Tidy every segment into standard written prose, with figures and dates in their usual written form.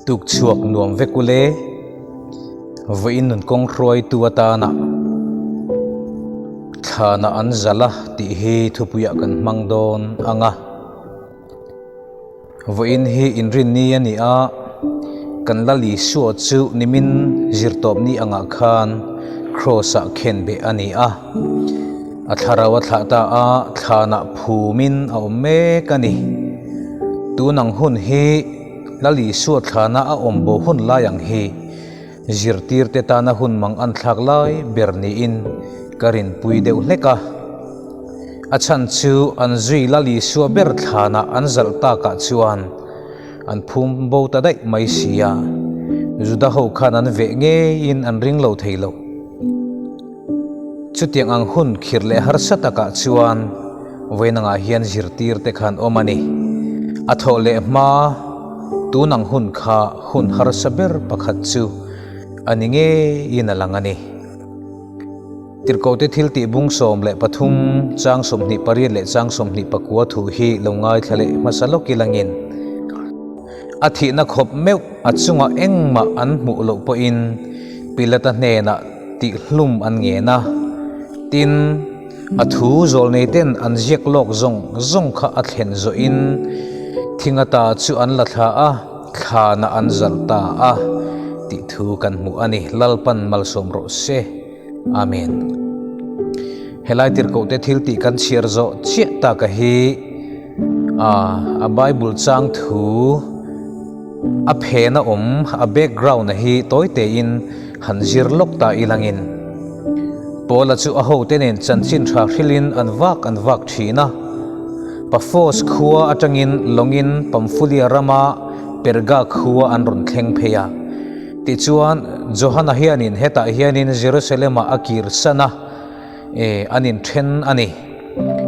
Tuk chhuak nuam vek ule, vawiin nun kawng hruaitu atana thlana an zalh a tih hi thupuiah kan hmang dawn ang a. Vawiin hi inrinni a ni a, kan Lal Isua chu nimin zirtawpni angah khan Kraws-ah khenbeh a ni a. A thlarau a thlah ta a, thlanah phumin a awm mek a ni. Tun ang hun hi Lal Isua thlana a awm bo hun lai ang hi zirtirte tana hun mang an thlak lai ber niin ka rinpui deuh hlek a. A chhan chu an zui Lal Isua ber thlanah an zalh takah chuan an phum bo ta daih mai si a, Juda ho khan an veh ngeiin an ring lo thei lo. Chutiang ang hun khirh leh harsa takah chuan vawiinangah hian zirtir te khan awm a ni. A thawh leh hma tun ang hun kha hun harsa ber pakhat chu a ni ngeiin a lang a ni. Tirhkohte thiltih bung 13 chang 28 leh chang 29 thu hi lo ngaithla leh hmasa lawk ilangin a thihna khawp meuh a chungah engmah an hmuh loh pawhin Pilata hnenah tihhlum an ngen a, tin, a thu zawlneiten an ziak lawk zawng zawng kha a thlen zawhin thingata chu an la thla a, thlanah an zalh ta a tih thu kan hmuh a ni. Lalpan malsawm rawh se. Amen. Helai tirhkohte thil tih kan chhiar zawh chiah taka hi a Bible chang thu A phena awm, a background a hi tawi tein han zir lawk ta ilangin Paula chu a hote nen chanchin tha hrilhin an vak an vak thin a. Paphos khua atangin lawngin Pamphylia rama Perga khua an rawn thleng phei a. Tichuan, Johana hianin hetah hianin Jerusalem-ah a kirsan a. E, an inthen a ni.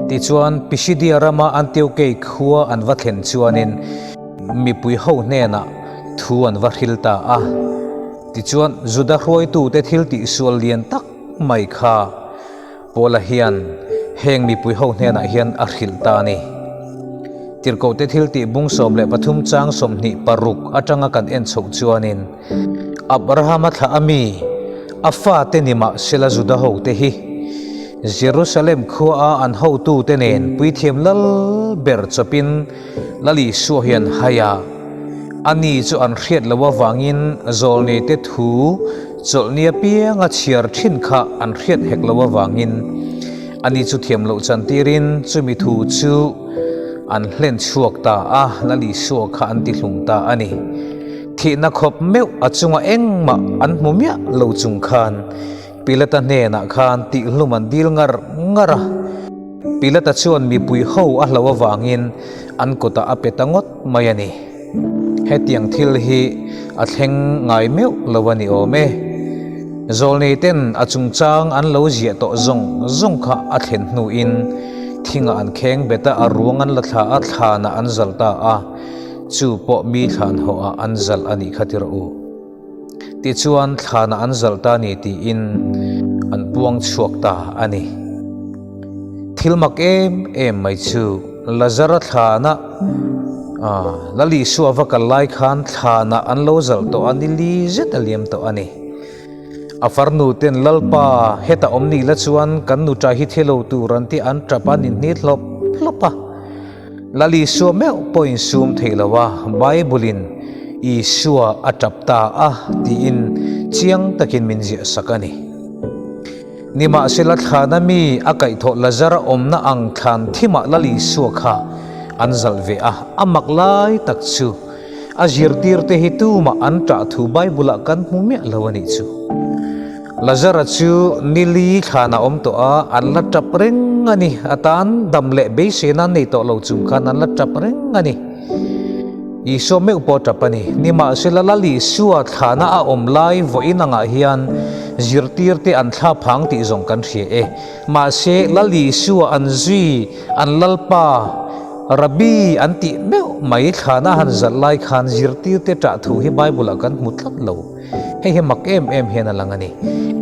Tichuan, Pisidia rama Antiokei khua an va thlen chuanin mipui ho hnenah thu an va hril ta a. Tichuan, Juda hruaitute thil tihsual lian tak mai kha Paula hian heng mipui ho hnenah hian a hrilh ta a ni. Tirhkohte thil tih bung 13 chang 26 atanga kan en chhoh chuanin, Abrahama thlah a mi, a fate ni mah sela Juda hote hi Jerusalem khuaa an hotute nen puithiam lal ber chawpin Lal Isua hi an hai a. Ani chu an hriat loh avangin zawlneite thu chawlhni apianga chhiar thin kha an hriat hek loh avangin ani chu thiam loh chantirin chumi thu chu an hlen chhuak ta a, Lal Isua kha an tihlum ta a ni. Thihna khawp meuh a chunga engmah an hmu miah lo chung khan Pilata hnenah khan tihhlum an dil ngar ngar a. Pilata chuan mipui ho a hloh avangin an kutah a pe ta ngawt mai a ni. Hetiang thil hi a thleng ngai meuh lo a ni awm e. Zawlneiten a chungchang an lo ziah tawh zawng zawng kha a thlen hnuin thingah an kheng bet a, a ruang an la thla a, thlanah an zal ta a. Chu pawh mi thlan hawhah an zalh a nih kha ti rawh u. Tichuan thlanah an zalh ta a ni tiin an puang chhuak ta a ni. Thil mak em em mai chu Lazara thlanah Lal Isua va kal lai khan thlanah an lo zalh tawh a, ni li zet a liam tawh a ni. A farnu ten Lalpa heta awm ni la chuan kan nuṭa hi thi lo tur an ti an ṭap a, ni hni hlawp hlawp a. Lal Isua meuh pawh insum thei lo a, Bible-in Isua a tap ta a tiin chiang takin min ziah sak a ni. Nimahsela thlana mi a kaihthawh Lazara awmna ang thlan thimah Lal Isua kha an zalh ve a, a mak lai tak chu a zirtirte hi tumah an ṭah thu Bible-ah kan hmu miah lo a nih chu. Lazara chu nili thlan a awm tawh a, an la tap reng a ni. A tan dam leh beiseina an nei tawh lo chung khan an la tap reng a ni. Isua meuh pawh a tap a ni. Nimahsela Lal Isua thlana a awm lai vawiin angah hian zirtirte an thla phang tih zawng kan hria e. Mahse Lal Isua an zui, an Lalpa, Rabbi an tih meuh mai thlana han zalh lai khan zirtirte ṭah thu hi Bible-ah kan hmu tlat lo. Hei hi mak em em hian a lang a ni.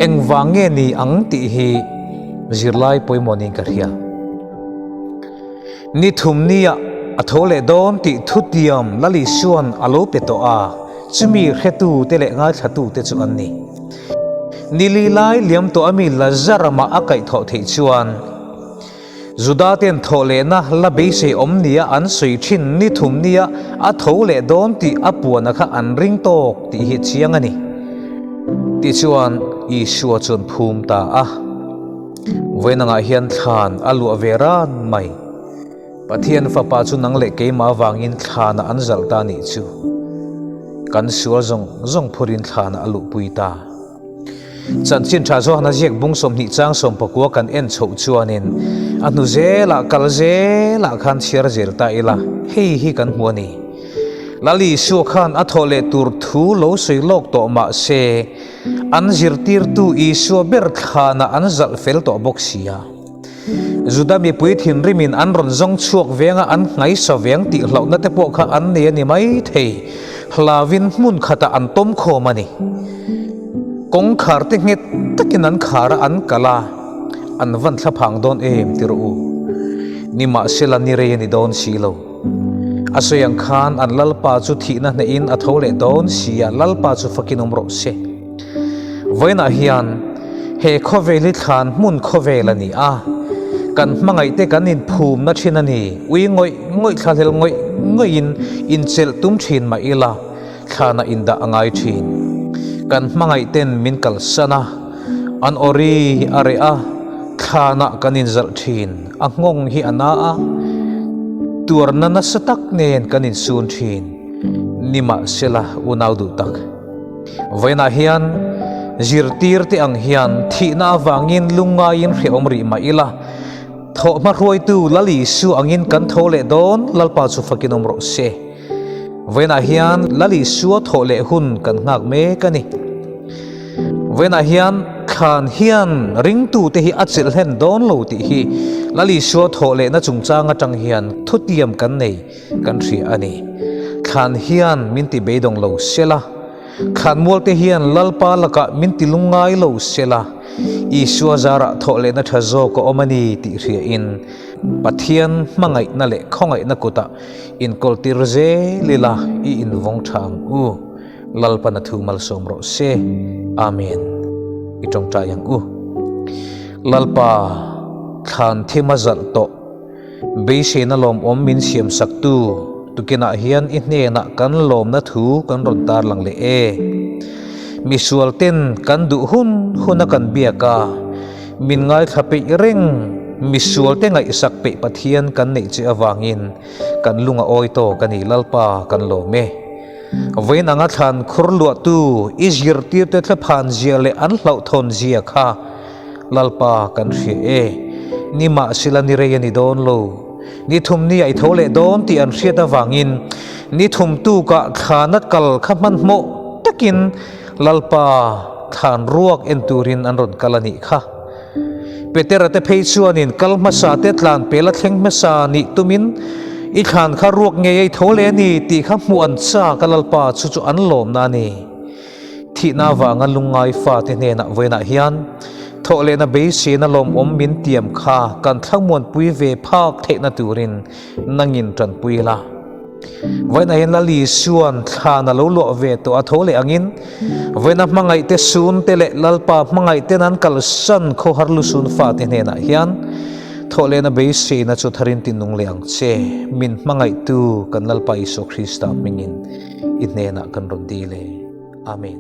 Engvang nge ni ang tih hi zirlai pawimawh niin ka hria. Ni thum nia a tho leh dawn tih thutiam Lal Isua'n a lo pe tawh a. chumi hretute leh ngaithlatute chu an ni. Ni li lai liam tawh ami Lazara mah a kaihthawh theih chuan Juda ten thawh lehna la beisei awm nia an sawi thin ni thum nia a tho leh dawn tih a puana kha an ring tawk tih hi chiang a ni. Tichuan Isua chuan phum ta a. Vawiinangah hian thlan a luah ve ran mai. Pathian Fapa chu nang leh keimah avangin thlanah an zalh ta nih chu. Kan sual zawng zawng phurin thlanah a luhpui ta. Chanchin tha Johana ziak bung 20 chang 19 kan en chhoh chuanin a hnu zelah kal zelah khan chhiar zel ta ila, hei hi kan hmu a ni. Lal Isua khan a thawh leh tur thu lo sawi lawk tawh mah se, an zirtirtu Isua ber thlanah an zalh fel tawh bawk sia. Juda mipui thinrimin an rawn zawng chhuak venga an nghaisa veng tih hlauhna te pawh kha an nei a ni mai thei. Hlauin hmun khatah an tawm khawm a ni. Kawngkhar te nghet takin an khar a, an kal a, an van thla phang dawn em ti rawh u. Nimahsela ni rei a ni dawn si lo. A sawi ang khan an Lalpa chu thihna hnehin a tho leh dawn si a, Lalpa chu fakin awm rawh se. Vawiinah hian he khawvel hi thlan hmun khawvel a ni a, kan hmangaihte kan inphumna thin a ni. Ui ngawih ngawih thlahlel ngawih ngawihin inchelh tum thin mah ila thlanah indah a ngai thin. Kan hmangaihten min kalsan a, an awri a reh a, thlanah kan inzalh thin. A nghawng hi a na a, tuarna nasa tak nen kan insun thin. Nimahsela unau duh tak. Vawiinah hian zirtirte ang hian thihna avangin lungngaiin hrehawm rih mah ila, thawhhma hruaitu Lal Isua angin kan tho leh dawn, Lalpa chu fakin awm rawh se. Vawiinah hian Lal Isua thawh leh hun kan nghak mek a ni. Vawiinah hian thlan hian ringtute hi a chelh hlen dawn lo tih hi Lal Isua thawh lehna chungchang atang hian thutiam kan nei. Kan hria a ni. Thlan hian min ti beidawng lo sela, thlan mualte hian Lalpa lakah min ti lungngai lo sela, Isua zarah thawh lehna tha zawk a awm a ni tih hriain Pathian hmangaihna leh khawngaihna kutah inkawltir zel ila i invawng tha ang u. Lalpan a thu malsawm rawh se. Amen. I tawngtai ang u. Lalpa, thlan thim a zalh tawh. Beiseina lawmawm min siamsaktu tukinah hian i hnenah kan lawmna thu kan rawn tarlang leh e. Misualten kan duh hun huna kan biak a, min ngaithla peih reng misualte ngaihsak peih Pathian kan neih che avangin kan lung a awi tawk a ni Lalpa kan lawm e. Vawiin anga thlan khur luahtu i zirtirte thlaphan zia leh an hlauhthawn zia kha Lalpa kan hria e, nimahsela ni rei a ni dawn lo. Ni thum ni a i tho leh dawn tih an hriat avangin ni thum tukah thlanat kal kha hmanhmawh takin Lalpa thlan ruak en turin an rawn kal a nih kha. Petera te phei chuanin kal hmasa te tlan pel a thleng hmasa nih tumin i thlan kha ruak ngei a i tho leh a ni tih kha hmuh an chak a Lalpa chu chu an lawmna a ni. Thihna avanga lungngai fate hnenah vawiinah hian thawh lehna beiseina lawmawm min tiam kha kan thlamuanpui ve phak theihna turin nangin tanpui la. Vawiinah hian Lal Isua'n thlan a lo luah ve tawh a tho leh angin vawiina hmangaihte sunte leh Lalpa hmangaihten an kalsan khawhar lusun fate hnenah hian thawh lehna beiseina chu tharin tinung leh ang che. Min hmangaihtu kan Lalpa Isua Krista hmingin i hnenah kan rawn dil e. Amen.